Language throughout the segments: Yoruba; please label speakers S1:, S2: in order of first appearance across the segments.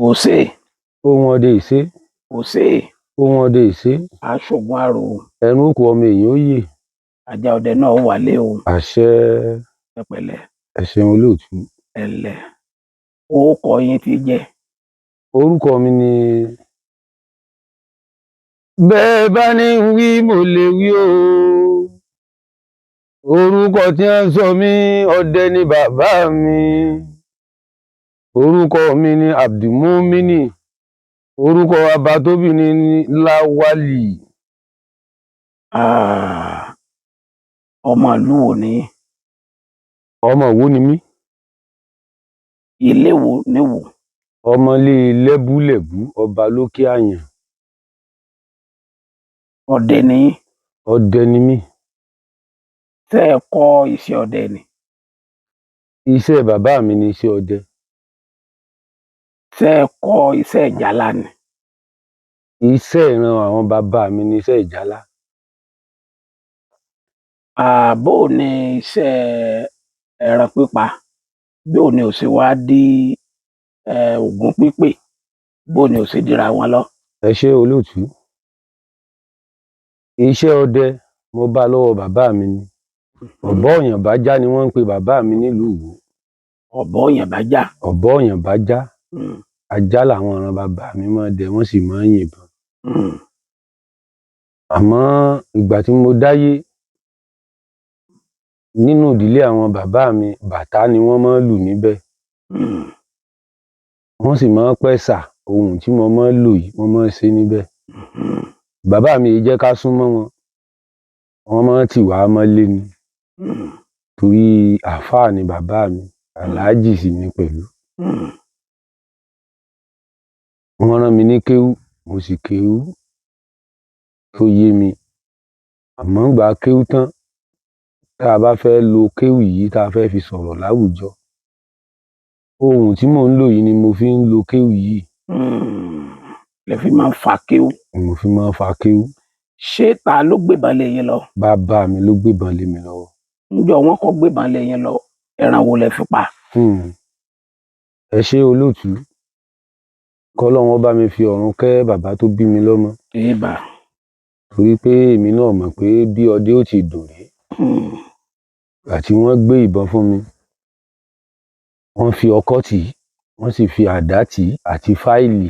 S1: Òsè.
S2: Ohun ọdẹ ìṣe.
S1: Òsè.
S2: Ohun ọdẹ ìṣe.
S1: Aṣògùn àrò.
S2: Ẹnu òkú ọmọ èèyàn ó yè.
S1: Ajá ọdẹ náà wálé o.
S2: Àṣẹ.
S1: Ẹ pẹ̀lẹ́.
S2: Ẹ ṣeun, olóòtú.
S1: Ẹ ǹlẹ́, orúkọ yín ti jẹ́?
S2: Orúkọ mi ni, bẹ́ẹ̀ bá ní wí, mo lè wí o. Orúkọ tí wọ́n sọ mí, ọdẹ ni bàbá mi. Orúkọ mi ni Abdulmumini. Orúkọ bàbá tó bí mi ní Láwálì.
S1: Ah, ọmọ ìlú wo ni yín?
S2: Ọmọ Ìwó ni mí.
S1: Ilé wo níwò?
S2: Ọmọlé Lẹ́búlẹ̀bú, ọba lókè àyàn.
S1: Ọdẹ ni yín?
S2: Ọdẹ ni mí.
S1: Tẹ́ ẹ kọ́ iṣẹ́ ọdẹ ni?
S2: Iṣẹ́ bàbá mi ni iṣẹ́ ọdẹ.
S1: Tẹ́ ẹ kọ́ iṣẹ́ ìjálá ni?
S2: Iṣẹ́ ìran àwọn bàbá mi ni iṣẹ́ ìjálá.
S1: Bó o ní iṣẹ́ ẹran pípa, bó o ní ò ṣe wá dí Ògún pípè, bó o ní ò ṣe dira wọn lọ?
S2: Ẹ ṣé, olóòtú. Iṣẹ́ ọdẹ, mo bá lọ́wọ́ bàbá mi ni. Ọ̀bọ Ọ̀yànbájá ni wọ́n ń pe bàbá mi nílùú Ìwó.
S1: Ọ̀bọ Ọ̀yànbájá.
S2: Ọ̀bọ Ọ̀yànbájá. Ajá làwọn ìran bàbá mi máa ń dẹ, wọ́n sì máa ń yìnbọn. Àmọ́ ìgbà tí mo dáyé nínú ìdílé àwọn bàbá mi, bàtá ni wọ́n máa ń lù níbẹ̀. Wọ́n sì máa ń pẹ̀sà. Ohun tí mo máa ń lò yìí, wọ́n máa ń ṣe níbẹ̀. Bàbá mi yìí jẹ́ ká súnmọ́ wọn, wọ́n máa ń tì wá mọ́lé ni, torí àáfàá ni bàbá mi, aláàjì sì ni pẹ̀lú. Wọ́n rán mi ní kéwú, mo sì kéwú tó yé mi. Àmọ́ ńgbà kéwú tán, tá a bá fẹ́ lo kéwú yìí, tá a fẹ́ fi sọ̀rọ̀ láwùjọ, ohun tí mò ń lò yìí ni mo fi ń lo kéwú yìí.
S1: Lẹ fi máa ń fa kéwú.
S2: Mo fi máa ń fa kéwú.
S1: Ṣé ta ló gbébọn lé yín lọ?
S2: Bàbá mi ló gbébọn lé mi lọ́wọ́.
S1: Ńjọ́ wọ́n kọ́ gbébọn lé yín lọ, ẹran wo lẹ fi pa?
S2: Ẹ ṣé, olóòtú. Kọ́lọ́run ó bá mi fi ọ̀run kẹ́ bàbá tó bí mi lọ́mọ.
S1: Èèbà.
S2: Torí pé èmi náà mọ̀ pé bí ọdẹ ó ti dùn rèé. Ìgbà tí wọ́n gbé ìbọn fún mi, wọ́n fi ọkọ́ tì í, wọ́n sì fi àdá tì í àti fáìlì.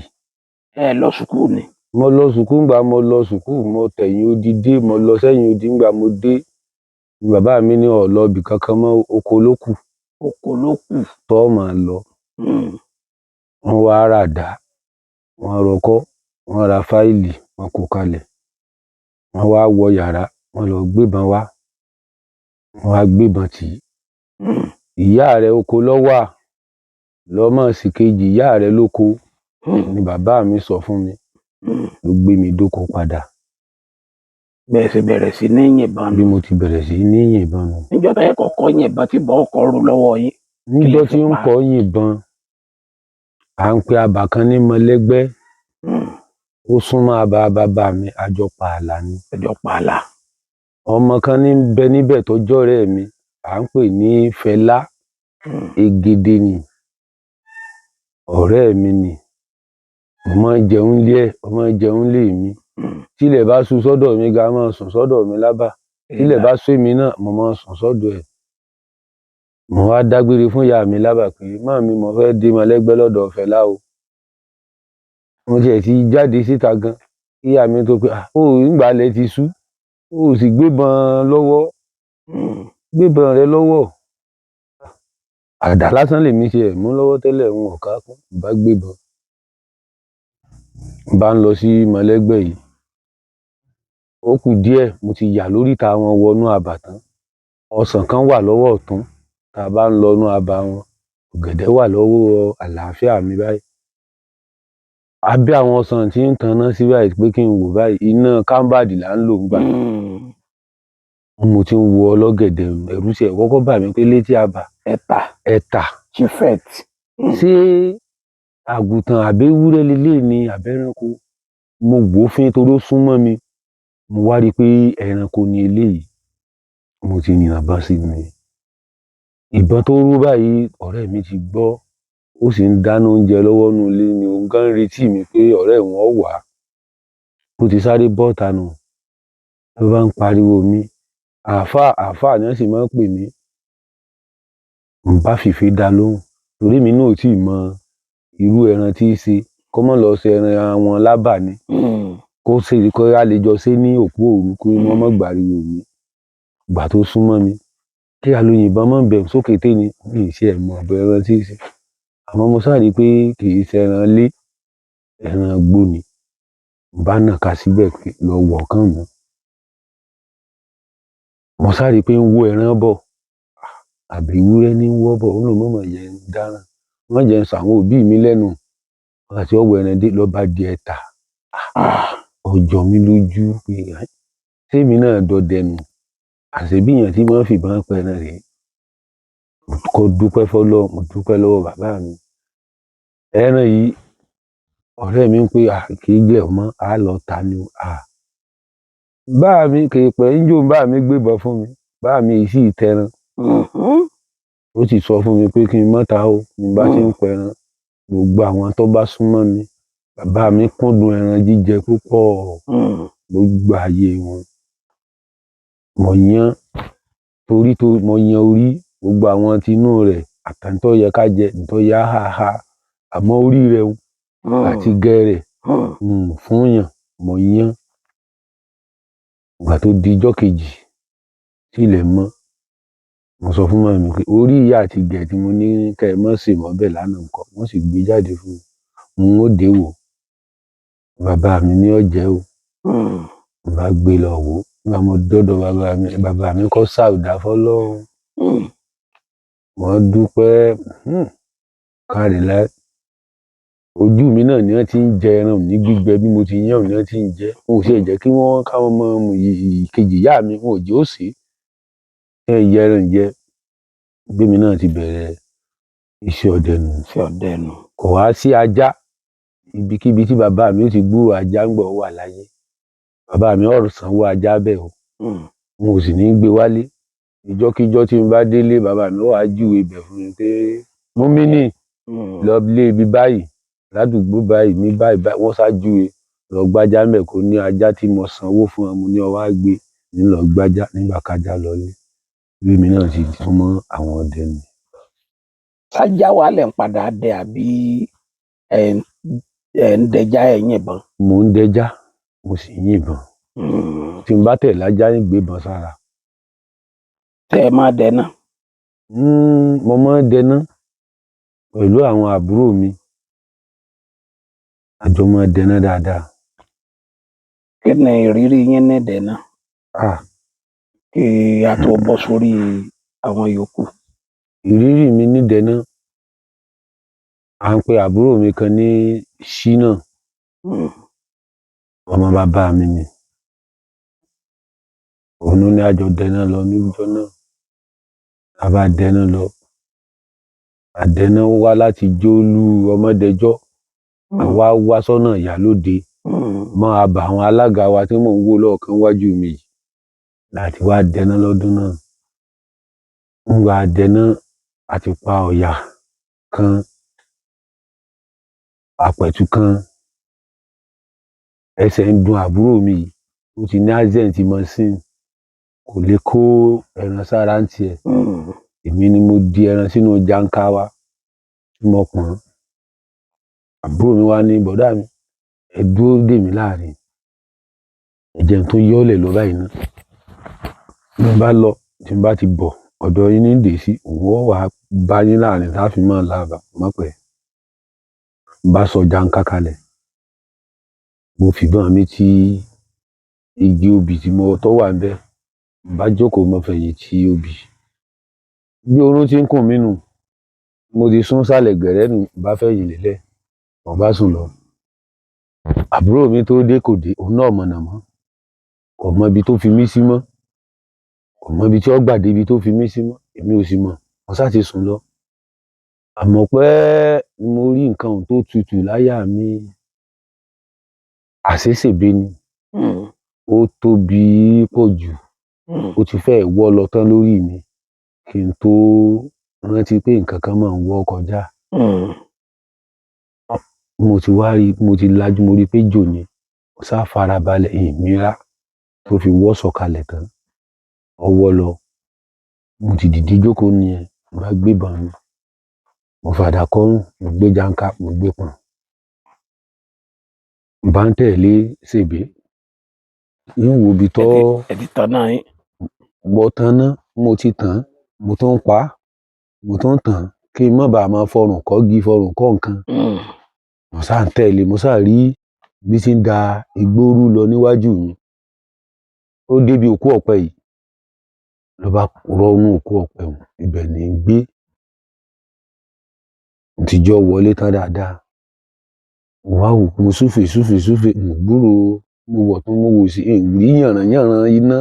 S1: Ẹ lọ sùkúù ni?
S2: Mo lọ sùkúù. Ńgbà mo lọ sùkúù, mo tẹ̀yìn odi dé, mo lọ sẹ́yìn odi. Ńgbà mo dé, bàbá mi ní ọ̀ lọ ibì kankan mọ́, oko ló kù.
S1: Oko ló kù.
S2: Tọ́ máa lọ. Wọ́n wá ràdá, wọ́n rọkọ́, wọ́n ra fáìlì, wọ́n kó kalẹ̀. Wọ́n wá wọ yàrá, wọ́n lọ gbébọn wá, wọ́n wá gbébọn tì í. Ìyá rẹ̀, oko ló wà, lọ mọ́ sì kejì ìyá rẹ̀ lóko, ni bàbá mi sọ fún mi. Ló gbé mi dóko padà.
S1: Bẹ́ẹ̀ sì bẹ̀rẹ̀ sí ní yìnbọn?
S2: Bí mo ti bẹ̀rẹ̀ sí ní yìnbọn nù.
S1: Níjọ́ tẹ́ ẹ kọ́kọ́ yìnbọn, tí ìbọn ọkọ̀ ru lọ́wọ́ yín, kí lẹ
S2: Níjọ́
S1: fi
S2: tí ń
S1: pa?
S2: kọ́ yìnbọn, à ń pe abà kan ní Mọ̀lẹ́gbẹ́. Ó súnmọ́ abà bàbá mi, àjọ pààlà ni.
S1: Ẹjọ́ pààlà.
S2: Ọmọ kan ní ń bẹ níbẹ̀ tó jọ́rẹ̀ẹ́ mi, à ń pè ní Fẹlá. Egede ni ọ̀rẹ́ mi ni. Mo máa ń jẹun lé ẹ̀, ó máa ń jẹun lé mi. Tílẹ̀ bá ṣú sọ́dọ̀ mi gan, a máa sùn sọ́dọ̀ mi lábà. Tílẹ̀ bá sú èmi náà, mo máa ń sùn sọ́dọ̀ ẹ̀. Mo wá dágbére fún ìyá mi lábà pé màámi, mo fẹ́ dé Mọ̀lẹ́gbẹ́ lọ́dọ̀ Fẹlá o. Mo tiẹ̀ ti jáde síta gan kí ìyá mi tó pé, ah, ó ńgbà ilẹ̀ ti ṣú, ó sì gbébọn lọ́wọ́, gbébọn rẹ lọ́wọ́. Àdá lásán lèmi ṣe ẹ̀ mú lọ́wọ́ tẹ́lẹ̀, ń ò ká kún, n bá gbébọn. N bá ń lọ sí Mọ̀lẹ́gbẹ́ yìí. Ó kù díẹ̀, mo ti yà lóríta wọn wọnú abà tán. Ọsàn kan wà lọ́wọ́ ọ̀tún tá a bá ń lọ inú abà wọn, ọ̀gẹ̀dẹ̀ wà lọ́wọ́ àlàáfíà mi báyìí. Abẹ́ àwọn ọsàn tí ń tanná sí báyìí pé kí n wò báyìí, iná kámbàdì là ń lò ńgbà náà. Mo ti ń wo ọlọ́gẹ̀dẹ̀, ẹ̀rù tiẹ̀ kọ́kọ́ bà mí pé létí abà.
S1: Ẹ̀tà.
S2: Ẹ̀tà.
S1: Chifet.
S2: Ṣé àgùntàn àbí ewúrẹ́ leléyìí ni àbẹ́ranko? Mo wò ó fín torí ó súnmọ́ mi. Mo wá rí i pé ẹranko ni eléyìí. Mo ti yìnbọn sí ni. Ìbọn tó rú báyìí, ọ̀rẹ́ mi ti gbọ́. Ó sì ń dáná oúnjẹ lọ́wọ́ nínú ilé ni, òun gan ń retí mi pé ọ̀rẹ́ òun ó wá. Ó ti sáré bọ́ta nù, ló bá ń pariwo mi, àáfàá àáfàá ni wọ́n sì máa ń pè mí. N bá fìfé dá lóhùn, torí èmi náà ò tíì mọ irú ẹran tí í ṣe, kó má lọ ṣe ẹran wọn lábà ni, kó ṣe kó a lè jọ ṣe ní òkú òru, kí wọ́n má gbàriwo mi. Ìgbà tó súnmọ́ mi, kí a lo yìnbọn mọ́ bẹ̀ sókété ni, mi ì tiẹ̀ mọ̀ ọ̀bẹ ẹran tí í ṣe. Àmọ́ mo sáà rí i pé kì í ṣe ẹran ilé, ẹran igbó ni. N bá nàka síbẹ̀ pé lọ wọ̀ kán mọ́. Mo sáà rí i pé ń wọ́ ẹran bọ̀, àbí ewúrẹ́ ní ń wọ́ bọ̀, ó lóun mọ̀mọ́ jẹ́ ń dáràn, má jẹ́ ń sọ àwọn òbí mi lẹ́nu. Nígbà tí ó wọ ẹran dé ló bá di ẹ̀ta. Ó jọ mí lójú pé sẹ́mi náà dọdẹ nù, àṣé bí èèyàn tí máa ń fìbọn pẹran rèé. Mo kọ́ dúpẹ́ fọ́lọ́run, mo dúpẹ́ lọ́wọ́ bàbá mi. Ẹran yìí, ọ̀rẹ́ mi ń pé kì í jẹ́ ọmọ, á lọ ta ni o. Bá mi kì í pẹ́ ń jó, bá mi gbébọn fún mi, bá mi yìí sì tẹran. Ó sì sọ fún mi pé kí n má ta o, bí n bá ti ń pẹran. Gbogbo àwọn tó bá súnmọ́ mi, bàbá mi kúndùn ẹran jíjẹ púpọ̀ gbogbo ayé wọn. Mo yán torí tó, mo yan orí gbogbo àwọn tinú rẹ̀ àtàntó yẹ ká jẹ, ntó yẹ á ha ha. Àmọ́ orí rẹ̀ àti gẹ́ rẹ̀ fún yàn, mo yán. Ìgbà tó di ijọ́ kejì tí ilẹ̀ mọ́, mo sọ fún màmá mi pé orí ìyá àti gẹ̀ tí mo ní kẹ́ ẹ mọ́ sè mọ́ bẹ́ẹ̀ lánàá ńkọ́, wọ́n sì gbé jáde fún mi. N ó dé wò. Bàbá mi ní ó jẹ́ o. Mo bá gbé lọ wò. Nígbà mo dọ́dọ̀ bàbá mi, bàbá mi kọ́ sáùdà fọ́lọ́run. Wọ́n dúpẹ́, káre láé. Ojú mi náà ni wọ́n ti ń jẹ ẹran ní gbígbẹ bí mo ti yán ni wọ́n ti ń jẹ. Wọn ò sì jẹ́ kí wọ́n káwọn ọmọ ìkejì ìyá mi, wọn ò jẹ́ ó sè é. Ẹ jẹ ẹran jẹ. Bí mi náà ti bẹ̀rẹ̀ iṣẹ́ ọdẹ nù.
S1: Iṣẹ́ ọdẹ nù.
S2: Kò wá sí ajá. Ibikíbi tí bàbá mi ó ti gbúrò ajá ń gbọ̀ wà láyé. Bàbá mi ó sanwó ajá bẹ́ẹ̀ o. Wọn ò sì ní gbé wálé. Ìjọ́kíjọ́ tí n bá délé, bàbá mi ó wá júwe ibẹ̀ fún mi pé Múmínì lọ lé ibi báyìí, ládùúgbò báyìí, ní báyìí báyìí, wọ́n ṣá júwe lọ gbájá ńbẹ̀ kó ní ajá tí mo sanwó fún ọ, mo ní ọ wá gbé, ní lọ gbájá nígbà kájá lọlé. Bí èmi náà ti súnmọ́ àwọn ọdẹ nù.
S1: Sájá wa lẹ̀ ń padà dẹ àbí ẹ̀ ń dẹja ẹ̀ yìnbọn?
S2: Mò ń dẹja, mo sì ń yìnbọn. Tí n bá tẹ̀ lájá ń gbébọn sára.
S1: Tẹ́ ẹ máa dẹ náà?
S2: Mo máa ń dẹ náà pẹ̀lú àwọn àbúrò mi. A jọ máa ń dẹ náà dáadáa.
S1: Kí ni ìrírí yín ní dẹ náà? Kí a tó bọ́ sórí àwọn yòókù.
S2: Ìrírí mi ní dẹ náà, à ń pe àbúrò mi kan ní Ṣínà. Ọmọ bàbá mi ni. Òun ló ní a jọ dẹ náà lọ níjọ́ náà. A bá dẹ náà lọ. A dẹ náà wá láti Jólú ọmọdéjọ́. Àwa wá sọ́nà Ìyálóde. Mọ́ abà àwọn alága wa tí mò ń wò lọ́ọ̀kan wájú mi yìí láti wá dẹ náà lọ́dún náà. Ńgbà dẹ náà, a ti pa ọ̀yà kan, àpẹ̀tù kan. Ẹsẹ̀ ń dun àbúrò mi yìí. Ó ti ní accident machine. Kò lè kó ẹran sára ń tiẹ̀. Èmi ni mo di ẹran sínú jàǹká wa tí mo pọ̀n. Àbúrò mi wá ní bọ̀dá mi, ẹ dúró dè mí láàrin. Ẹ jẹ́ n tó yọ́lẹ̀ lọ báyìí ná. Bí n bá lọ, tí n bá ti bọ̀, ọ̀dọ̀ yín ní dè sí, òun ó wá bá yín láàrin tá fi máa làbà mọ́pẹ́. N bá sọ jàǹká kalẹ̀. Mo fìbọn mi ti igi obì tí mo tó wà ńbẹ̀. N bá jókòó, mo fẹ̀yìn ti obì. Bí oorun ti ń kùn mí nù, mo ti sún sálẹ̀ gẹ̀rẹ́ nù, n bá fẹ̀yìn lélẹ̀, mo bá sùn lọ. Àbúrò mi tó dé kò dé, òun náà mọ̀nà mọ́. Kò mọ ibi tó fi mí sí mọ́. Kò mọ ibi tí ó gbà dé ibi tó fi mí sí mọ́. Èmi ò sì mọ̀. Mo sá ti sùn lọ. Àmọ́ pẹ́ mo rí nǹkan tó tutù láyà mi. Àṣé sèbé ni. Ó tóbi pọ̀ jù. Ó ti fẹ́ wọ́ lọ tán lórí mi kí n tó rántí pé nǹkan kan máa ń wọ́ kọjá. Mo ti wá rí, mo ti lajú, mo rí i pé ejò ni. Mo sá farabalẹ̀ ìmíra tó fi wọ́ sọ̀kalẹ̀ tán. Ọwọ́ lọ. Mo ti dìde jókòó nìyẹn, mo bá gbébọn mi. Mo fàdà kọ́rùn, mo gbé jàǹká, mo gbé pọ̀n. Mo bá ń tẹ̀lé sèbé. Ń wo ibi tó
S1: Ẹ ti tán náà yín.
S2: Mo tan ná, mo ti tàn án, mo tún ń pa á, mo tún ń tàn án kí n má bàa máa fọrùn kọ́gi, fọrùn kọ́ nǹkan. Mo sáà ń tẹ̀lé, mo sáà rí bí ti ń da igbó rú lọ níwájú mi. Ó débi òkú ọ̀pẹ yìí. Ló bá rọ́nú òkú ọ̀pẹ ọ̀hún, ibẹ̀ ní ń gbé. Mo ti jọ́ wọlé tán dáadáa. Mo wá wò, mo súfèé súfèé súfèé, n ò gbúròó, mo wọ̀tún mo wòsì, n rí yànràn-yànràn iná.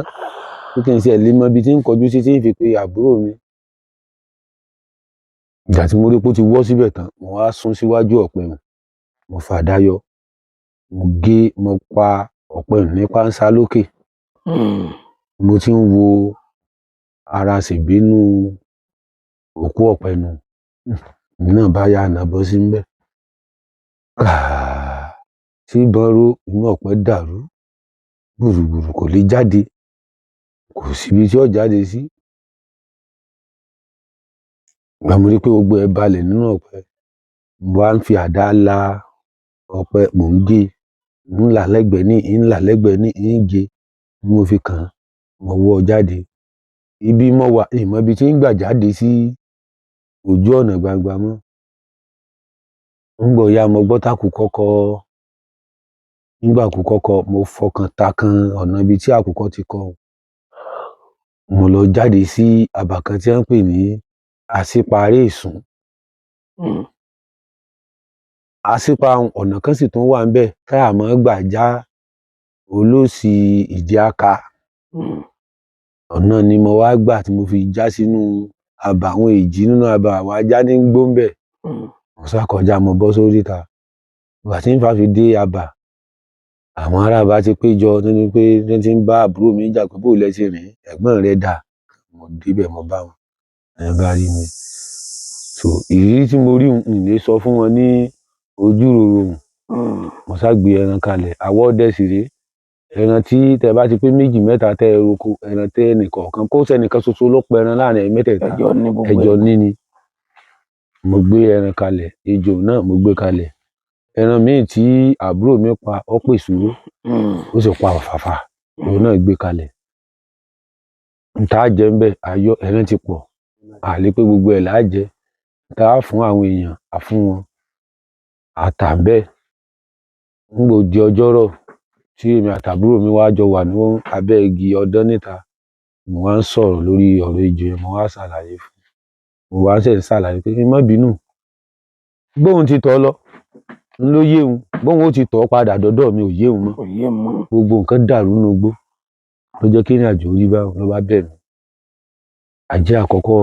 S2: Pé kí n tiẹ̀ lè mọ ibi tí ń kọjú sí tí ń fi pe àbúrò mi. Ìgbà tí mo rí pé ó ti wọ́ síbẹ̀ tán, mo wá sún síwájú ọ̀pẹ ọ̀hún. Mo fàdá yọ. Mo gé, mo pa ọ̀pẹ ọ̀hún ní pánsá lókè. Mo ti ń wo ara sèbé nú òkú ọ̀pẹ nù. Èmi náà bá yá nàbọn sí ńbẹ̀. Kàà tí ìbọn ró, inú ọ̀pẹ dàrú. Gbùrùgbùrù kò lè jáde. Kò síbi tí ó jáde sí. Ìgbà mo rí pé gbogbo ẹ̀ balẹ̀ nínú ọ̀pẹ, mo wá ń fi àdá la ọ̀pẹ, mò ń gé, mò ń là lẹ́gbẹ̀ẹ́ ní, ń là lẹ́gbẹ̀ẹ́ ní, ń gé. Bí mo fi kàn án, mo wọ́ ọ jáde. Ibi mo wà, ìn mọ ibi tí ń gbà jáde sí ojú ọ̀nà gbangba mọ́. Ńgbà ó yá mo gbọ́ tákùkọ kọ. Nígbà àkùkọ kọ, mo fọkàn ta kan ọ̀nà ibi tí àkùkọ ti kọ. Mo lọ jáde sí abà kan tí wọ́n ń pè ní Àsíparí-ìsún. Àsípa ọ̀nà kan sì tún wà ńbẹ̀ tá a máa gbà já Olósì Ìdí Aka. Ọ̀nà ni mo wá gbà tí mo fi já sínú abà àwọn èjì nínú abà àwọn ajá ní ń gbó ńbẹ̀. Mo sá kọjá, mo bọ́ sóríta. Ìgbà tí ń bá fi dé abà, àwọn ará abà ti péjọ nínú pé wọ́n ti ń bá àbúrò mi jà pé bó lẹ ṣe rìn, ẹ̀gbọ́n rẹ dà. Mo débẹ̀, mo bá wọn. Ẹ bá rí mi. So ìrírí tí mo rí n lè sọ fún wọn ní ojúròrò. Mo sá gbé ẹran kalẹ̀. Àwọ̀ ọdẹ sì rèé. Ẹran tí tẹ bá ti pé méjì mẹ́ta tẹ́ ẹ roko, ẹran tẹ́ ẹnìkọ̀ọ̀kan kó sẹ́nìkan ṣoṣo ló pẹran láàrin ẹ̀yin mẹ́tẹ̀ẹ̀ta.
S1: Ẹjọ́ ní gbogbo
S2: Ẹjọ́ ní ni. Mo gbé ẹran kalẹ̀, ejò náà mo gbé kalẹ̀. Ẹran míì tí àbúrò mi pa, ó pè sùúrù, ó sì pa ọ̀fàfà, òun náà gbé kalẹ̀. N tá jẹ ńbẹ̀, ayọ̀ ẹran ti pọ̀. A lè pé gbogbo ẹ̀ là á jẹ. N tá fún àwọn èèyàn, a fún wọn. A tà bẹ́ẹ̀. Ńgbò di ọjọ́ rọ̀ tí èmi àtàbúrò mi wá jọ wà ní abẹ́ igi ọdán níta. Mo wá ń sọ̀rọ̀ lórí ọ̀rọ̀ ejò yẹn, mo wá ṣàlàyé fún un. Mo wá ṣẹ̀ ń ṣàlàyé pé kí n má bínú. Bóun ti tọ̀ lọ, ń ló yé òun. Bóun ó ti tọ̀ padà dọ́dọ̀ mi ò yé òun mọ́.
S1: Kò yé mọ́.
S2: Gbogbo nǹkan dàrú nínú igbó. Ló jẹ́ kí ìrìnàjò rí báun ló bá bẹ̀ mí. Ajé àkọ́kọ́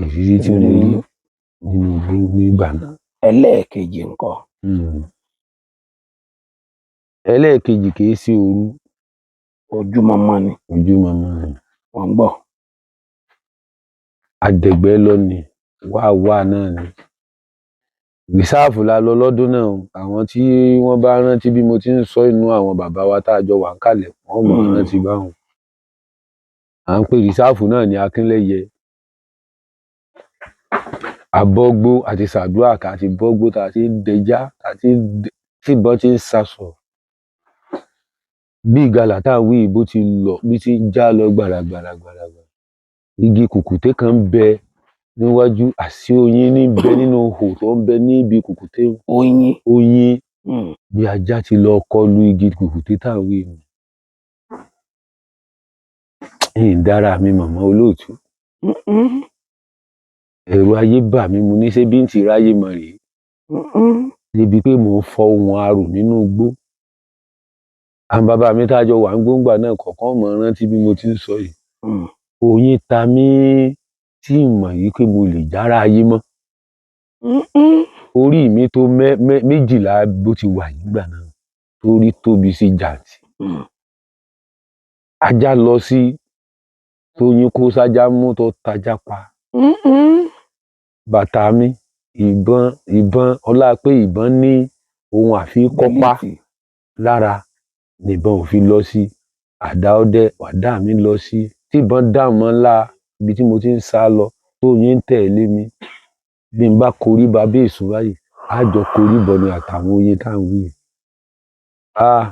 S2: ìrírí tí mo rí nínú igbó nígbà náà.
S1: Ẹlẹ́ẹ̀kejì ńkọ́?
S2: Ẹlẹ́ẹ̀kejì kì í ṣe òru.
S1: Ojúmọmọ ni.
S2: Ojúmọmọ ni.
S1: Wọ́n ń gbọ́.
S2: Adẹ̀gbẹ́ lọ ni, wáwá náà ni. Rìsáàfù la lọ lọ́dún náà o. Àwọn tí wọ́n bá rántí bí mo ti ń sọ inú àwọn bàbá wa tá a jọ wà ń kàlẹ̀, wọ́n mọ̀ rántí báwọn. À ń pe rìsáàfù náà ní Akínlẹ́yẹ. Abọ́gbó àti sàdúrà ká ti bọ́gbó tá a ti ń dẹja, tá a ti ń tíbọn ti ń sasọ̀. Bí ìgalà tá à ń wí yìí bó ti lọ, bí ti ń já lọ gbàràgbàràgbàrà. Igi kùkùté kan ń bẹ níwájú, àsí oyin ní bẹ nínú ihò tó ń bẹ níbi kùkùté.
S1: Oyin.
S2: Oyin. Bí ajá ti lọ kọlu igi kùkùté tá à ń wí yìí. Ń dára mi mọ̀mọ́ olóòtú. Ẹ̀rù ayé bà mí, mo ní ṣé bí ń ti ráyé mọ rèé. Débi pé mò ń fọ ohùn arò nínú igbó. Àwọn bàbá mi tá a jọ wà ń gbóngbà náà kọ̀ọ̀kan mọ̀ rántí bí mo ti ń sọ yìí. Oyin ta mí tí ì mọ̀ yìí pé mo lè jára ayé mọ́. Orí mi tó méjìlá bó ti wà nígbà náà torí tóbi sí jàǹtì. Ajá lọ sí tóyin kó sájá mú tó tajá pa. Bàtà mi Ìbọn, ìbọn ọlá pé ìbọn ní ohun àfikọ́pá
S1: Bẹ́líìtì.
S2: lára nìbọn ò fi lọ sí. Àdá ọdẹ, àdá mi lọ sí. Tíbọn dà mọ́ ńlá ibi tí mo ti ń sá lọ tó yín ń tẹ̀lé mi. Bí n bá korí ba bí èso báyìí, á jọ korí bọ ni àtàwọn oyin tá à ń wí. Ah,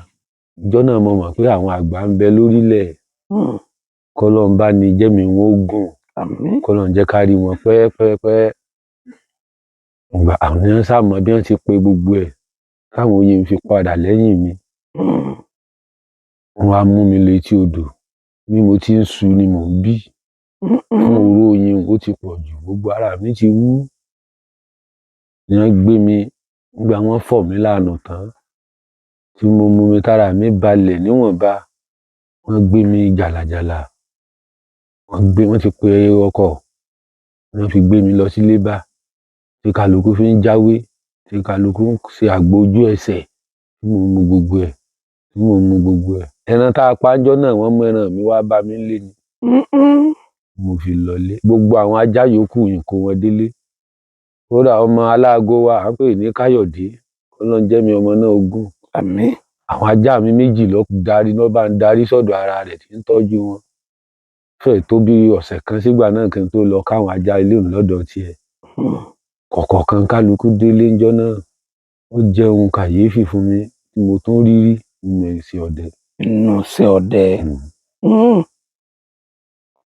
S2: ìjọ́ náà mo mọ̀ pé àwọn àgbà ń bẹ lórílẹ̀. Kọ́lọ́run bá ní jẹ́mi wọn ó gùn.
S1: Àmín.
S2: Kọ́lọ́run jẹ́ ká rí wọn pẹ́ẹ́pẹ́ẹ́pẹ́. Ìgbà àwọn èèyàn sá mọ bí wọ́n ti pe gbogbo ẹ̀ táwọn oyin fi padà lẹ́yìn mi. Wọ́n á mú mi lọ etí odò. Bí mo ti ń su ni mò ń bí. Fún oró oyin ó ti pọ̀ jù, gbogbo ara mi ti wú. Ni wọ́n gbé mi, nígbà wọ́n fọ̀ mí lánàá tán, tí mo mú mi tára mi balẹ̀ níwọ̀nba, wọ́n gbé mi jàlàjàlà. Wọ́n gbé, wọ́n ti pe ọkọ̀, wọ́n fi gbé mi lọ sí lébà, tí kálukú fi ń jáwé, tí kálukú ń ṣe àgbo ojú ẹsẹ̀, tí mò ń mu gbogbo ẹ̀, tí mò ń mu gbogbo ẹ̀. Ẹran tá a pa ńjọ́ náà, wọ́n mú ẹran mi wá bá mi nílé ni. Mo fi lọlé. Gbogbo àwọn ajá yòókù n kó wọn délé. Kódà ọmọ aláago wa à ń pè ní Káyọ̀dé, Ọlọ́run jẹ́ mi ọmọ náà ogún.
S1: Àmín.
S2: Àwọn ajá mi méjì ló darí, ló bá ń darí sọ́dọ̀ ara rẹ̀ tí ń tọ́jú wọn. Fẹ́ẹ̀ tó bí ọ̀sẹ̀ kan sígbà náà kí n tó lọ káwọn ajá ilé òun lọ́dọ̀ tiẹ̀. Kọ̀kọ̀kan kálukú délé ńjọ́ náà. Ó jẹ́ ohun kàyéfì fún mi tí mo tún rí rí nínú iṣẹ́ ọdẹ.
S1: Nínú iṣẹ́ ọdẹ.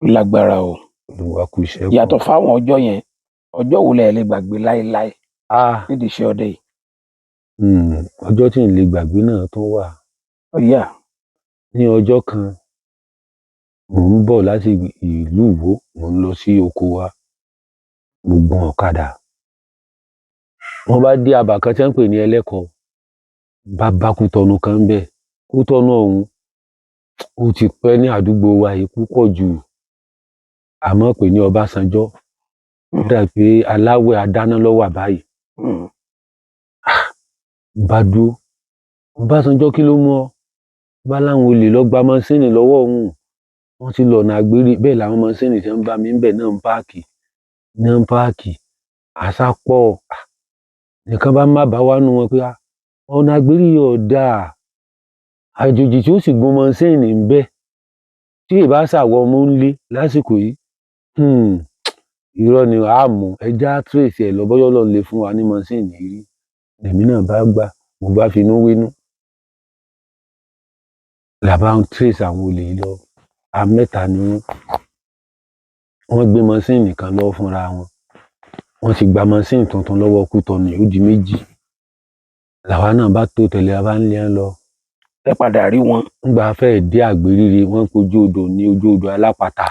S1: Lágbára o.
S2: Olúwa kú iṣẹ́ pọ̀.
S1: Yàtọ̀ fáwọn ọjọ́ yẹn, ọjọ́ wo lẹ lè gbàgbé láéláé nídìí iṣẹ́ ọdẹ yìí?
S2: Ọjọ́ tí n lè gbàgbé náà tún wà.
S1: Ó yá.
S2: Ní ọjọ́ kan, mò ń bọ̀ láti ìlú Ìwó, mò ń lọ sí oko wa. Mo gun ọ̀kadà. Wọ́n bá dé abà kan tí wọ́n ń pè ní Ẹlẹ́kọ. Bá bá Kútọ̀nù kan ńbẹ̀. Kútọ̀nù ọ̀hún, ó ti pẹ́ ní àdúgbò wa yìí púpọ̀ jù. A máa ń pè ní Ọbásanjọ́. Ó dà pé aláwẹ̀ adáná ló wà báyìí. Bá dúró. Ọbásanjọ́, kí ló mú ọ? Bá láwọn olè lọ gba mọ́ṣíìnì lọ́wọ́ òun. Wọ́n ti lọ̀nà àgbèrè. Bẹ́ẹ̀ làwọn mọ́ṣíìnì tí wọ́n bá mi ńbẹ̀ náà ń páàkì. Náà ń páàkì. Àṣà pọ̀. Nìkan bá má bá wá nú wọn pé ọ̀nà àgbèrè yìí ò dáa. Àjòjì tí ó sì gun mọ́ṣíìnì ńbẹ̀. Tí ì bá ṣàwọ̀ ọmọ ń lé lásìkò yìí. Irọ́ ni a mú. Ẹ já trace ẹ̀ lọ bọ́yá Ọlọ́run lè fún wa ní mọ́ṣíìnì rí. Lèmi náà bá gbà, mo bá finú wénú. Là bá ń trace àwọn olè yìí lọ. A mẹ́ta ni wọ́n. Wọ́n gbé mọ́ṣíìnì kan lọ fúnra wọn. Wọ́n ti gba mọ́ṣíìnì tuntun lọ́wọ́ Kútọ̀nù, ó di méjì. Làwa náà bá tó tẹ̀lé, a bá ń lé wọn lọ.
S1: Ẹ padà rí wọn.
S2: Nígbà fẹ́ẹ̀ dé àgbèrire, wọ́n ń pojú odò ní ojú odò alápatà.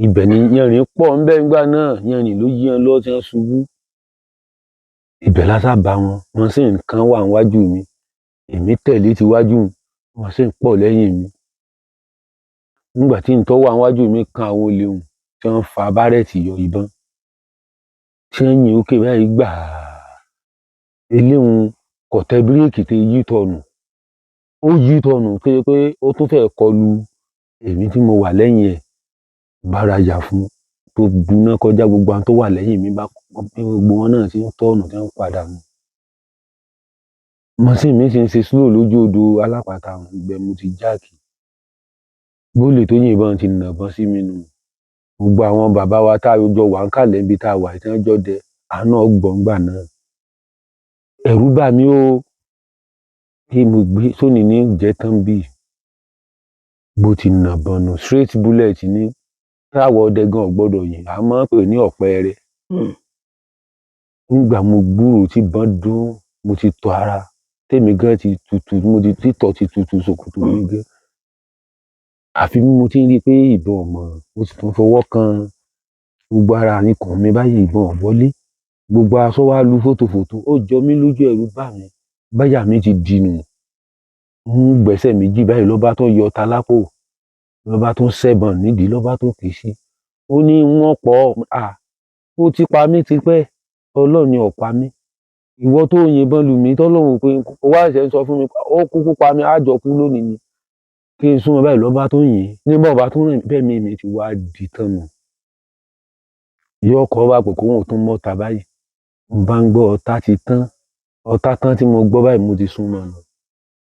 S2: Ibẹ̀ ni yanrìn pọ̀ ńbẹ̀ ńgbà náà. Yanrìn ló yí wọn lọ tí wọ́n ṣubú. Ibẹ̀ la sá bá wọn. Mọ́ṣíìnì kan wà níwájú mi. Èmi tẹ̀lé tiwájú, mọ́ṣíìnì pọ̀ lẹ́yìn mi. Nígbà tí n tó wà níwájú mi kan àwọn olè hùn tí wọ́n fa bárẹ̀tì yọ ìbọn. Tí wọ́n yìn ókè báyìí gbàá. Eléhun kò tẹ bíréèkì tí yí tọ̀nù. Ó yí tọ̀nù pé ó tún fẹ́ kọlu èmi tí mo wà lẹ́yìn ẹ̀. Bára yà fún tó gbiná kọjá gbogbo àwọn tó wà lẹ́yìn mi bá gbogbo wọn náà ti ń tọ̀nù tí wọ́n ń padà nù. Mọ́ṣíìnì mi sì ń ṣe slow lójú odò alápatà, ibẹ̀ mo ti jáàkì. Bólè tó yìnbọn ti nàbọn sí mi nù. Gbogbo àwọn bàbá wa tá a jọ wà ń kàlẹ̀ níbi tá a wà tí wọ́n jọdẹ, àánú ọgbọ̀n gbà náà. Ẹ̀rù bà mí o. Kí mo gbé sóní ní jẹ́ tán bí. Bó ti nàbọn nù, straight bullet ní. Táwọ̀ ọdẹ gan ò gbọdọ̀ yìn, a máa ń pè ní ọ̀pẹẹrẹ. Nígbà mo gbúròó tí ìbọn dún, mo ti tọ̀ ara. Tèmi gan ti tutù, mo ti títọ̀ ti tutù ṣòkòtò mi gan. Àfi bí mo ti ń rí pé ìbọn ò mọ̀, mo sì tún fọwọ́ kan gbogbo ara ikùn mi báyìí, ìbọn ò wọlé. Gbogbo aṣọ wa lu fòtòfòtò, ó jọ mí lójú, ẹ̀rù bà mí. Báyà mi ti dìnù. Ń gbẹ́sẹ̀ méjì báyìí ló bá tún yọ ta lápò. Ló bá tún ṣẹ̀bọ̀n nídìí, ló bá tún kì í sí. Ó ní wọ́n pọ̀, ó ti pa mí tipẹ́. Ọlọ́run ni ò pa mí. Ìwọ tó yìnbọn lù mí tọ́lọ́run pé ó wá ṣẹ̀ ń sọ fún mi, ó kúkú pa mí, á jọ kú lónìí ni. Kí n súnmọ́ báyìí ló bá tún yìn. Ní bó bá tún rìn bẹ́ẹ̀ mi ti wá di tán nù. Yóò kọ́ wá pé kóun tún mọ́ta báyìí. Mo bá ń gbọ́ ọ̀tá ti tán, ọ̀tá tán tí mo gbọ́ báyìí, mo ti súnmọ́ nù.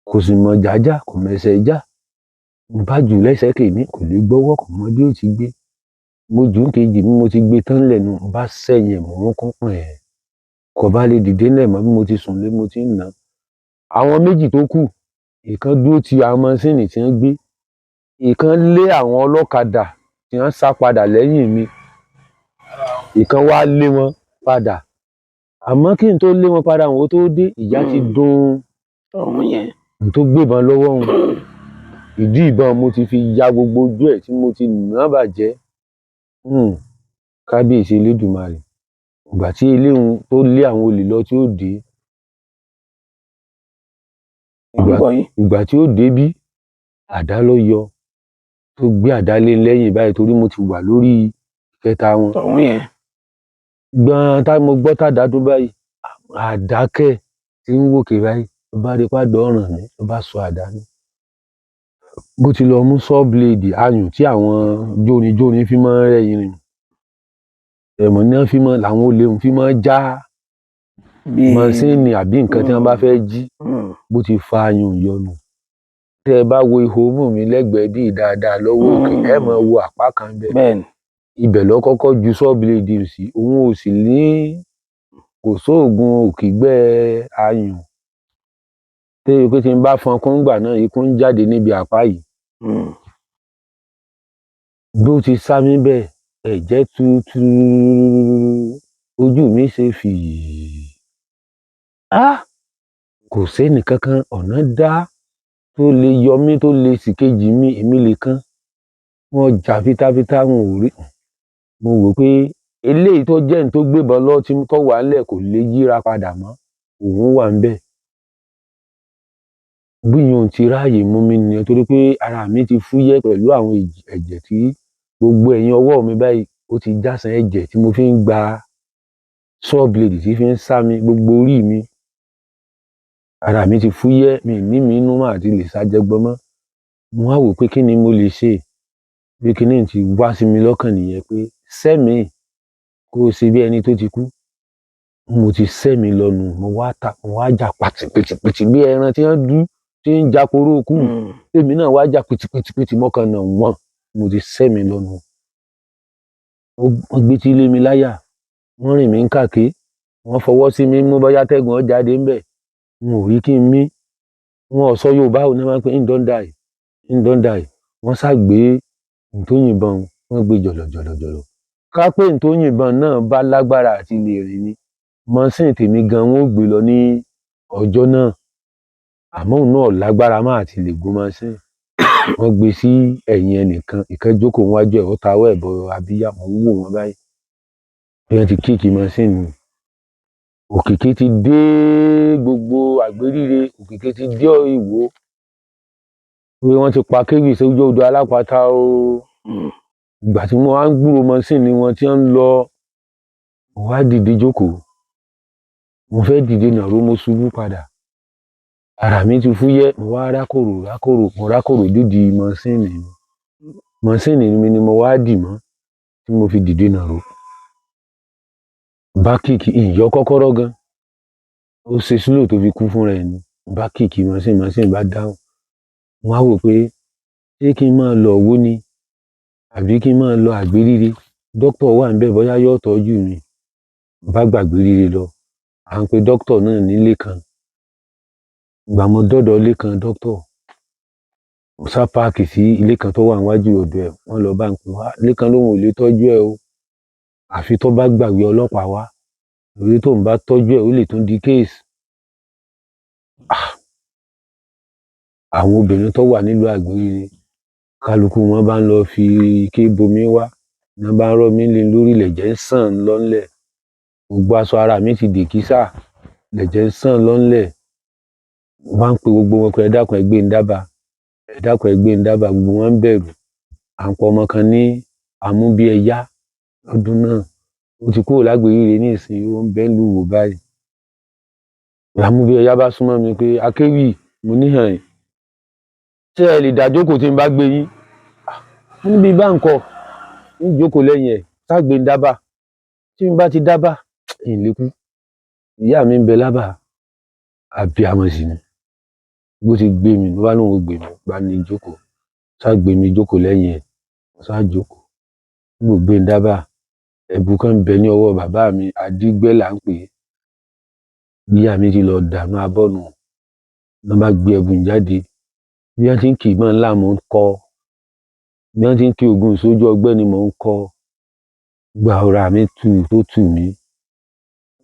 S2: Kò sì mọ̀ jájá, kò mẹsẹ̀ já. Mo bá jù ú lẹ́sẹ̀ kìíní, kò lè gbọ́wọ́, kò mọ bí ó ti gbé. Mo jù ú kejì, bí mo ti gbé tán lẹ́nu, mo bá sẹ́yìn ẹ̀, mò ń kún pọ̀n ẹ̀. Kò bá lè dìde ńlẹ̀ mọ́, bí mo ti sùn lé, mo ti ń nà. Àwọn méjì tó kù, ìkan dúró ti àwọn mọ́sìnì tí wọ́n gbé, ìkan lé àwọn ọlọ́kadà tí wọ́n sá padà lẹ́yìn mi, ìkan wá lé wọn padà. Àmọ́ kí n tó lé wọn padà, wọn tó dé, ìyá ti dùn
S1: Ọ̀hún yẹn.
S2: N tó gbébọn lọ́wọ́ òun, ìdí ìbọn mo ti fi ya gbogbo ojú ẹ̀ tí mo ti nà án bàjẹ́. Kábíyèsí Elédùmarè! Ìgbà tí eléhun tó lé àwọn olè lọ tí ó dé,
S1: Ń gbọ́ yín.
S2: Ìgbà tí ó débí, àdá ló yọ, tó gbé àdá lé lẹ́yìn báyìí, torí mo ti wà lórí ìkẹta wọn.
S1: Ọ̀hún yẹn.
S2: Gbọ́n tá mo gbọ́ tàdá tó báyìí, àdákẹ́ tí ń wòkè báyìí, ló bá rí pàdé ọ̀ràn mi, ló bá sọ àdá nù. Bó ti lọ mú saw blade, ayùn tí àwọn jórinjórin fi máa ń rẹ́ irin, ẹ̀mọ̀ ní wọ́n fi máa, làwọn olè ń fi máa já
S1: Bíi
S2: mọ́sìnì àbí nǹkan tí wọ́n bá fẹ́ jí. Bó ti fa ayùn yọnu, tẹ́ ẹ bá wo ihò imú mi lẹ́gbẹ̀ẹ́ bíi dáadáa lọ́wọ́ òkè, ẹ máa wo àpá kan bẹ́ẹ̀.
S1: Bẹ́ẹ̀ni.
S2: Ibẹ̀ ló kọ́kọ́ ju saw blade sí. Òun ò sì ní, kò sóògùn òkìgbẹ́ ayùn téye pé tí n bá fọn kúngbà náà, ikú ń jáde níbi àpá yìí. Bó ti sá mi bẹ́ẹ̀, ẹ̀jẹ̀ tútù, ojú mi ṣe fìí. Ah, kò sẹ́nì kankan ọ̀nà dá tó lè yọ mí, tó lè sìkejì mi, èmi nìkan. Wọ́n jà fitafita, wọn ò rí. Mo wò pé eléyìí tó jẹ́ ní tó gbébọn lọ tí tó wà ńlẹ̀ kò lè yíra padà mọ́, òun wà ńbẹ̀. Bí ìyẹn ti ráàyè mú mi nìyẹn, torí pé ara mi ti fúyẹ́ pẹ̀lú àwọn ẹ̀jẹ̀ tí gbogbo ẹ̀yìn ọwọ́ mi báyìí ó ti jásán, ẹ̀jẹ̀ tí mo fi ń gba saw blade tí fi ń sá mi gbogbo orí mi. Ara mi ti fúyẹ́, mi ní mi inú mà àti lè ṣàjẹgbọn mọ́. Mo wá wò pé kí ni mo lè ṣe. Bí kinní ti wá sí mi lọ́kàn nìyẹn pé sẹ́mi kó o ṣe bí ẹni tó ti kú. Mo ti sẹ́mi lọ́nu, mo wá ta, mo wá jà pàtìpìtìpìtì bí ẹran tí wọ́n dú tí ń japoró kú. Èmi náà wá jà pìtìpìtìpìtì mọ́kànnà wọ́n. Mo ti sẹ́mi lọ́nu. Wọ́n gbé tí lé mi láyà, wọ́n rìn mí ń kàké, wọ́n fọwọ́ sí mi mú bóyá tẹ́gùn ó jáde ńbẹ̀. N ò rí kí n mí. Wọn ò sọ Yorùbá ò ní wọ́n pé ń don die, ń don die. Wọ́n ṣàgbé n tó yìnbọn, wọ́n gbé jọ̀lọ̀jọ̀lọ̀jọ̀lọ̀. Ká pé n tó yìnbọn náà bá lágbára àti lè rìn ni, mọ́sìn tèmi gan wọn ó gbé lọ ní ọjọ́ náà. Àmọ́ òun náà lágbára má àti lè gun mọ́sìn. Wọ́n gbé sí ẹ̀yìn ẹnìkan, ìkan jókòó níwájú ẹ̀, ó tawọ́ ẹ̀ bọ abíyá, mò ń wò wọ́n báyìí. Bí wọ́n ti kick mọ́sìn nù. Òkìkí ti dé gbogbo àgbéríre, òkìkí ti dé Ìwó pé wọ́n ti pa Kéwì sójú odò alápatà o. Ìgbà tí mo wá ń gbúrò mọ́sìnì wọn tí wọ́n ń lọ, mo wá dìde jókòó. Mo fẹ́ dìde nàró, mo ṣubú padà. Ara mi ti fúyẹ́, mo wá rákòrò rákòrò, mo rákòrò dídì mọ́sìnì mi. Mọ́sìnì mi ni mo wá dì mọ́ tí mo fi dìde nàró. Bá kick ìyọ́ kọ́kọ́rọ́ gan. Ó ṣe slow tó fi kú fúnra ẹ̀ ni. Bá kick mọ́sìnì, mọ́sìnì bá dáhùn. Mo wá wò pé ṣé kí n máa lọ Ìwó ni àbí kí n máa lọ Àgbéríre. Dókítà wà níbẹ̀, bóyá yóò tọ́jú mi. Mo bá gbàgbéríre lọ. À ń pe dókítà náà ní Lékan. Ìgbà mo dọ́dọ̀ Lékan dókítà, mo sá park sí ilé kan tó wà níwájú ọ̀dọ̀ ẹ̀. Wọ́n lọ bá ń pè wá. Lékan lóun ò lè tọ́jú ẹ o. Àfi tó bá gbàgbé ọlọ́pàá wá. Torí tóun bá tọ́jú ẹ̀, ó lè tún di case. Ah! Àwọn obìnrin tó wà nílùú Àgbéríre, kálukú wọn bá ń lọ fi ike bomi wá, ní wọ́n bá ń rọ́ mi lé lórí, lẹ̀jẹ̀ ń sàn lọ́nlẹ̀. Gbogbo aṣọ ara mi ti dèkísà, lẹ̀jẹ̀ ń sàn lọ́nlẹ̀. Mo bá ń pe gbogbo wọn pé ẹ dákun, ẹ gbé ń dábàá, ẹ dákun, ẹ gbé ń dábàá. Gbogbo wọn ń bẹ̀rù. À ń pọ ọmọ kan ní Amúbíẹyá lọ́dún náà. Ó ti kúrò lágbèríre ní ìsìn, ó ń bẹ nílùú Ìwó báyìí. Amúbíẹyá bá súnmọ́ mi pé Akéwì, mo ní hàn yín. Ṣé ẹ lè dá jókòó tí n bá gbé yín? Mo ní bí bá ń kọ́, ń jókòó lẹ́yìn ẹ̀, sá gbé ń dábàá. Tí n bá ti dábà ń lè kú. Ìyá mi ń bẹ lábà, abiyamọ sì ni. Bó ti gbé mi ló bá lóun ó gbé mi, bá ní jókòó, ṣá gbé mi jókòó lẹ́yìn ẹ̀, ṣá jókòó. Nígbà ó gbé ń dábà, ẹ̀bù kan ń bẹ ní ọwọ́ bàbá mi, Adígbẹ́ là ń pè é. Bí ìyá mi ti lọ dànù abọ́ nù, lọ́ bá gbé ẹ̀bùn jáde. Bí wọ́n ti ń kì í mọ́ ńlá mò ń kọ́. Bí wọ́n ti ń kí ogun sójú ọgbẹ́ ni mò ń kọ́. Gba ọ̀rá mi tù tó tù mí.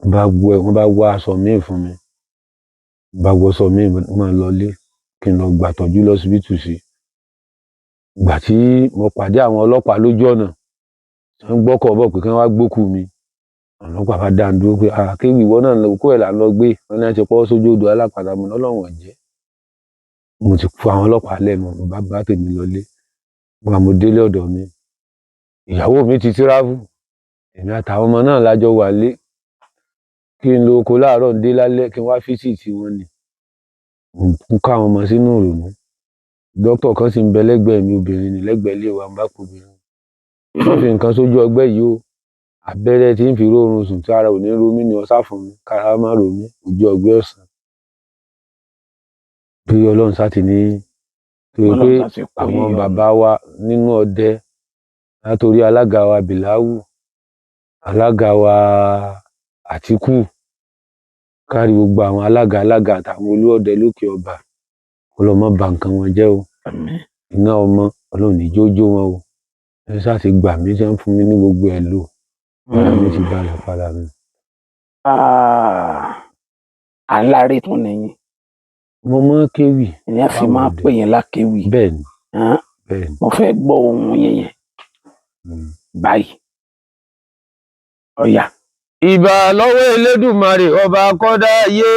S2: Wọ́n bá wá aṣọ míì fún mi. Bá wọṣọ míì, mo máa lọlé kí n lọ gbàtọ́jú lọ́sibítù sí. Ìgbà tí mo pàdé àwọn ọlọ́pàá lójú ọ̀nà, tí wọ́n gbọ́kọ̀ bọ̀ pé kí wọ́n wá gbókùú mi. Àwọn ọlọ́pàá bá dá mi dúró pé, "À, kéwì ìwọ náà òkú ẹ̀ là ń lọ gbé." Wọ́n ní wọ́n ti pọ́ sójú odò alápàtà. Mo ní Ọlọ́run ò jẹ́. Mo ti fún àwọn ọlọ́pàá lẹ́nu, mo bá bá tèmi lọlé. Nígbà mo délé ọ̀dọ̀ mi, ìyàwó mi ti travel. Èmi àtàwọn ọmọ náà la jọ wà nílé. Kí n lọ oko láàárọ̀ ń dé lálẹ́ kí n wá visit wọn ni. Mo kó àwọn ọmọ sínú ìrònú. Dókítà kan sì ń bẹ lẹ́gbẹ̀ẹ́ mi, obìnrin ni lẹ́gbẹ̀ẹ́ ilé wa, mo bá pe obìnrin. Wọ́n fi nǹkan sójú ọgbẹ́ yìí o. Abẹ́rẹ́ tí ń fi róorun sùn tí ara ò ní ro mí ni ọ sá fún mi, kára má ro mí, ojú ọgbẹ́ ọ̀sán. Bí Ọlọ́run sá ti ní, torí pé
S1: Ọlọ́run sá ti kó
S2: àwọn
S1: yín yọ nù.
S2: bàbá wa nínú ọdẹ, látòrí alága wa Bìláwù, alága wa Àtíkù, kárí gbogbo àwọn alága alága àtàwọn olú ọdẹ lókè ọba, Ọlọ́run má ba nǹkan wọn jẹ́ o.
S1: Àmín.
S2: Iná ọmọ, Ọlọ́run ní jó jó wọn o. Ẹ sá ti gbà mí tí wọ́n fún mi ní gbogbo ẹ̀ lò. Ara mi ti balẹ̀ padà mi.
S1: Ah, aláré tún nìyí.
S2: Mo mọ̀ kéwì.
S1: Ìyẹn fi máa
S2: Fáwọn ọdẹ.
S1: pè yín lákéwì.
S2: Bẹ́ẹ̀ni,
S1: Hàn?
S2: bẹ́ẹ̀ni.
S1: Mo fẹ́ gbọ́ ohùn yín yẹn báyìí. Ọ̀yà.
S2: Ìbà lọ́wọ́ Elédùmarè ọba akọ́dá ayé.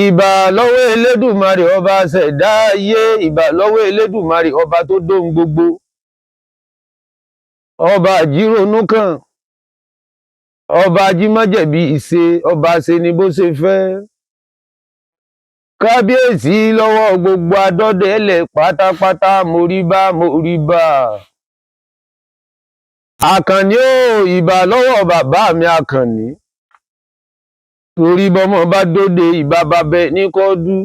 S2: Ìbà lọ́wọ́ Elédùmarè ọba ṣẹ̀dá ayé. Ìbà lọ́wọ́ Elédùmarè ọba tó dóhun gbogbo. Ọba àjírònú kan. Ọba ajímọ́jẹ̀bi ìṣe, ọba ṣe ni bó ṣe fẹ́. Kábíyèsí lọ́wọ́ gbogbo adọ́dẹ́lẹ̀ pátápátá, moríbá moríbá. Àkànní ó, ìbà lọ́wọ́ bàbá mi Àkànní. Torí bọ́mọ bá dóde ìbà bàbẹ ní kọ́dú.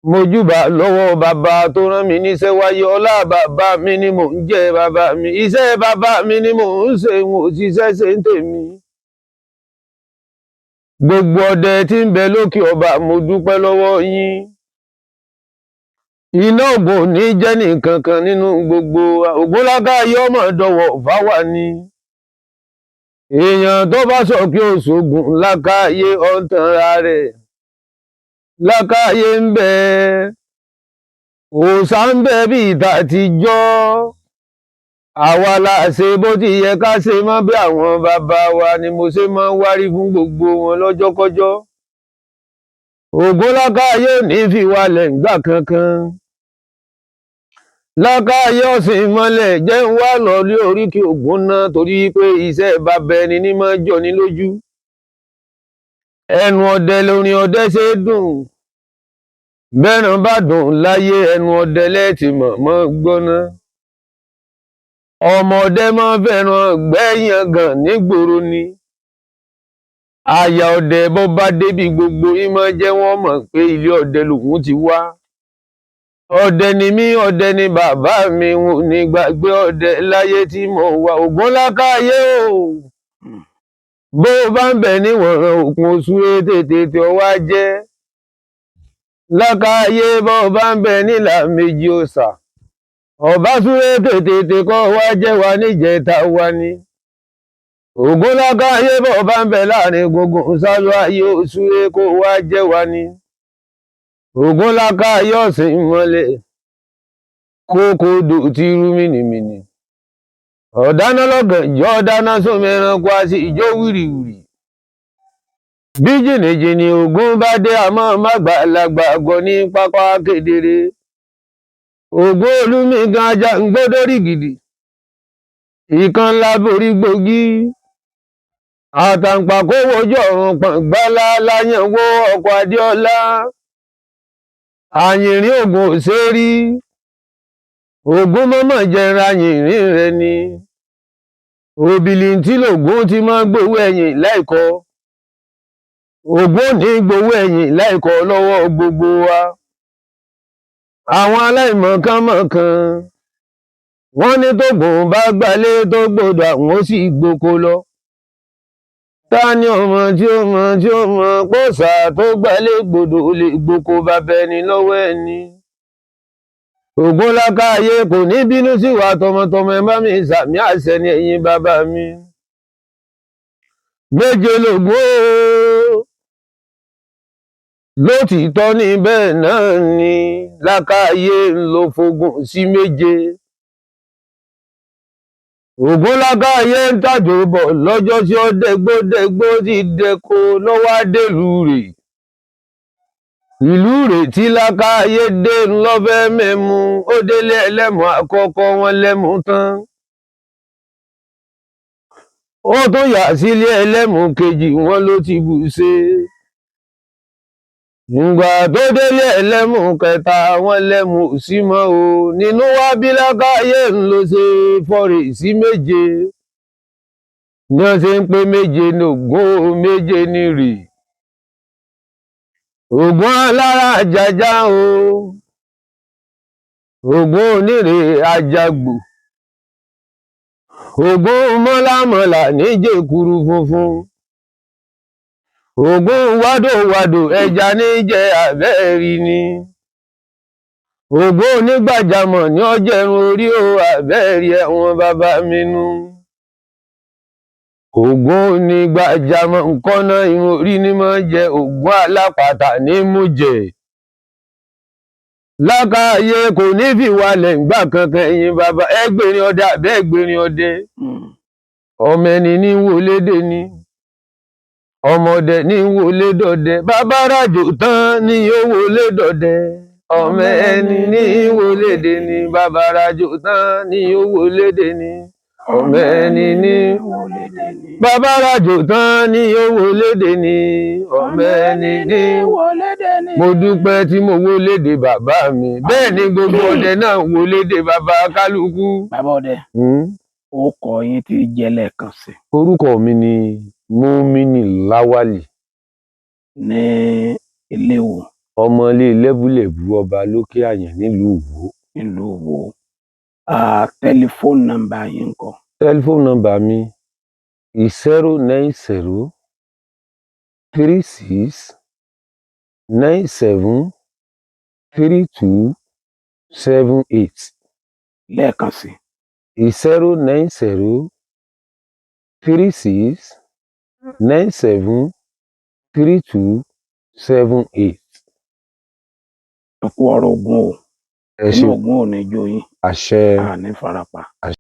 S2: Mojúbà lọ́wọ́ bàbá tó rán mi níṣẹ́ wáyé, ọlá bàbá mi ni mò ń jẹ́ bàbá mi. Iṣẹ́ bàbá mi ni mò ń ṣe, n ò ṣiṣẹ́ ṣe ń tèmi. Gbogbo ọdẹ tí ń bẹ lókè ọba, mo dúpẹ́ lọ́wọ́ yín. Iná ògùn ò ní jẹ́ nìkankan nínú gbogbo wa. Ògúnláká yọmọ dọ̀wọ̀ fáwa ni. Èèyàn tó bá sọ pé òṣògùn lákàáyé ọ̀ǹtanra rẹ̀. Lákàáyé ń bẹ, òòṣà ń bẹ bí ìta àtijọ́. Àwa la ṣe bó ti yẹ ká ṣe mọ́ bí àwọn bàbá wa ni mo ṣe máa ń wárí fún gbogbo wọn lọ́jọ́kọ́jọ́. Ògúnlákáyé ò ní fi wálẹ̀ ńgbà kankan. Lákàáyé ọ̀sìn mọ́lẹ̀ jẹ́ ń wá lọ lé oríkì Ògún náà torí pé iṣẹ́ bàbá ẹni ní máa ń jọni lójú. Ẹnu ọdẹ lórin ọdẹ ṣe é dùn. Bẹ́ràn bá dùn láyé, ẹnu ọdẹ lẹ́ẹ̀tì mọ̀ mọ́ gbọ́ná. Ọmọ ọdẹ máa ń fẹ́ràn gbẹ́yàn gàn nígboro ni. Àyà ọdẹ bó bá débi gbogbo yín máa jẹ́ wọ́n mọ̀ pé ilé ọdẹ lòun ti wá. Ọdẹ ni mí, ọdẹ ni bàbá mi, n ò ní gbàgbé ọdẹ láyé tí mo wà. Ògúnlákáyé o. Bó o bá ń bẹ níwọ̀n òkun oṣù tètè tí ọ wá jẹ́. Lákáyé bó o bá ń bẹ nílà méjì òòṣà. Ọba súré tètè kọ́ wá jẹ́ wa níjẹta wa ni. Ògúnlákáyé bó o bá ń bẹ láàrin gbogbo sálọ ayé òṣùré kó wá jẹ́ wa ni. Ògúnlákáyé ọ̀sìn mọ́lẹ̀. Kókó odò tí rú mìnìmìnì. Ọ̀dáná lọ́gànjọ́ dáná sómi ẹranko a sì jó wìrìwìrì. Bí jìnnìjìnnì Ògún bá dé, àmọ́ mágbàlagbà gọ̀ ní pápá kedere. Ògún olúmi gan ajá ń gbódó rìgìdì. Ìkan ńlá borí gbòógì. Àtàǹpàkò wojú ọ̀run pọ̀ngbálá láyànwó ọkọ̀ Adéọlá. Àyìnrín Ògún ò ṣe é rí. Ògún mọ́mọ́ jẹra àyìnrín rẹ ni. Òbílìntì lògùn ti máa ń gbowó ẹ̀yìn láìkọ. Ògún ò ní gbowó ẹ̀yìn láìkọ lọ́wọ́ gbogbo wa. Àwọn aláìmọ̀kànmọ̀kàn wọ́n ní tógun bá gbalé tó gbọ́dọ̀, àwọn ó sì gboko lọ. Ta ni ọmọ tí ó mọ tí ó mọ pọ́sà tó gbalé gbọ́dọ̀ ó lè gboko bàbá ẹni lọ́wọ́ ẹni? Ògún lákàáyé kò ní bínú sí wa tọmọtọmọ. Ẹ bá mi sàmì àṣẹ ní ẹ̀yìn bàbá mi. Méje lògùn ó lótìítọ́ ní bẹ́ẹ̀ náà ni lákàáyé ń lo fogun sí méje. Ògún lákàáyé ń tàjò bọ̀ lọ́jọ́ tí ó dẹ́gbó ti dẹ́ko lọ́wọ́ adélùú rè. Ìlú rè tí lákàáyé dé ńlọ́fẹ́ mẹ́mu. Ó délé ẹlẹ́mu àkọ́kọ́, wọn lẹ́mu tán. Ó tún yà sílé ẹlẹ́mu kejì, wọn ló ti bù ṣe. Ìgbà tó délé ẹlẹ́mu kẹta, wọn lẹ́mu ò sí mọ́ o. Nínú wá bí lákàáyé ń lọ ṣe fọ́rẹ̀ sí méje. Ní wọ́n ṣe ń pé méje ní Ògún, méje ní rè. Ògún alára àjàjà o, Ògún onírè àjàgbò, Ògún mọ́lámọ́lá níjẹ̀kuru funfun, Ògún wádòwádò ẹja níjẹ àbẹ́ẹ̀rí ni, Ògún onígbàjámọ̀ ní ọjẹrun orí o, àbẹ́ẹ̀rí ẹ̀wọ̀n bàbá mi nú. Ògún onígbàjámọ̀ nkọ́nà irun orí ni máa jẹ. Ògún alápàtà ní mú jẹ. Lákàáyé kò ní fìwalẹ̀ ńgbà kankan. Ẹ̀yin bàbá ẹgbẹ̀rin ọdẹ àbẹ́ ẹgbẹ̀rin ọdẹ, ọmọ ẹni ní wọlédè ni, ọmọdé ní wọlé dọdẹ, bàbá rájò tán ní yóò wọlé dọdẹ. Ọmọ ẹni ní wọlédè ni, bàbá rájò tán ní yóò wọlédè ni, ọmọ ẹni ní
S1: wọlédè ni.
S2: Bàbá rájò tán ní yóò wọlédè ni, ọmọ ẹni ní
S1: wọlédè ni.
S2: Mo dúpẹ́ tí mo wọlédè bàbá mi, bẹ́ẹ̀ ni gbogbo ọdẹ náà wọlédè bàbá kálukú.
S1: Bàbá ọdẹ, ó kọ yín tí jẹ́ lẹ́ẹ̀kan sí.
S2: Orúkọ mi ni Mumini Lawali.
S1: Ní ilé wo?
S2: Ọmọlé lẹ́búlẹ̀bú ọba lókè àyàn nílùú Ìwó.
S1: Nílùú Ìwó. Tẹlifóònù nọ́mbà yín ńkọ́?
S2: Tẹlifóònù nọ́mbà mi 09036973278.
S1: Lẹ́ẹ̀kan sí.
S2: 09036973278.
S1: Ẹ kú ọ̀rọ̀ Ògún o.
S2: Ẹ
S1: Inú
S2: ṣeun.
S1: Ògún ò ní jó yín.
S2: Àṣẹ.
S1: Àní farapa.
S2: Àṣẹ.